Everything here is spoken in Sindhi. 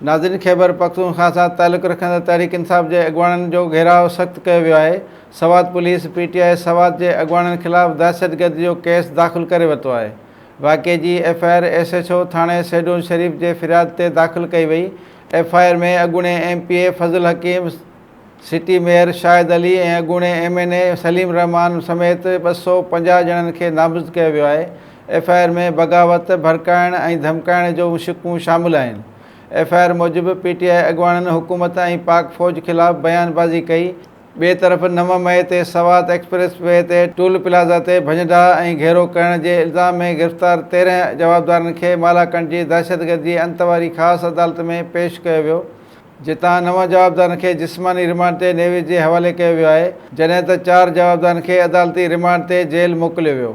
ناظرين خيبر پختونخوا سان تعلق رکندڙ تحريڪ انصاف جي اڳواڻن جو گهيراء سخت ڪيو ويو آهي، Swat police P T I Swat جي اڳواڻن خلاف دهشتگردي جو ڪيس داخل ڪري ورتو آهي. واقعي جي F I R S H O ٿاڻي سيڊون شريف جي فرياد تي داخل ڪئي وئي، ايف I R ۾ اڳوڻي M P A Fazal Hakeem, city mayor Shahid Ali ۽ اڳوڻي M N A Saleem Rehman سميت 250 ڄڻن کي نامزد ڪيو ويو آهي، ايف I R ۾ بغاوت، ڀڙڪائڻ ۽ ڌمڪائڻ جون شقون شامل آهن. ايف I R موجب پي ٽي آء اڳواڻن حڪومت ۽ پاڪ فوج خلاف بيان بازي ڪئي، ٻئي طرف 9 مئي تي سوات ايڪسپريس وي تي ٽول پلازا تي ڀڃ ڊاهه ۽ گهيرو ڪرڻ جي الزام ۾ گرفتار 13 جوابدارن کي مالاڪنڊ جي دهشتگردي جي انت واري خاص عدالت ۾ پيش ڪيو ويو، جتان نو جوابدارن کي جسماني رمانڊ تي نيوي جي حوالي ڪيو ويو آهي، جڏهن ته چار جوابدارن کي عدالتي رمانڊ تي جيل موڪليو ويو.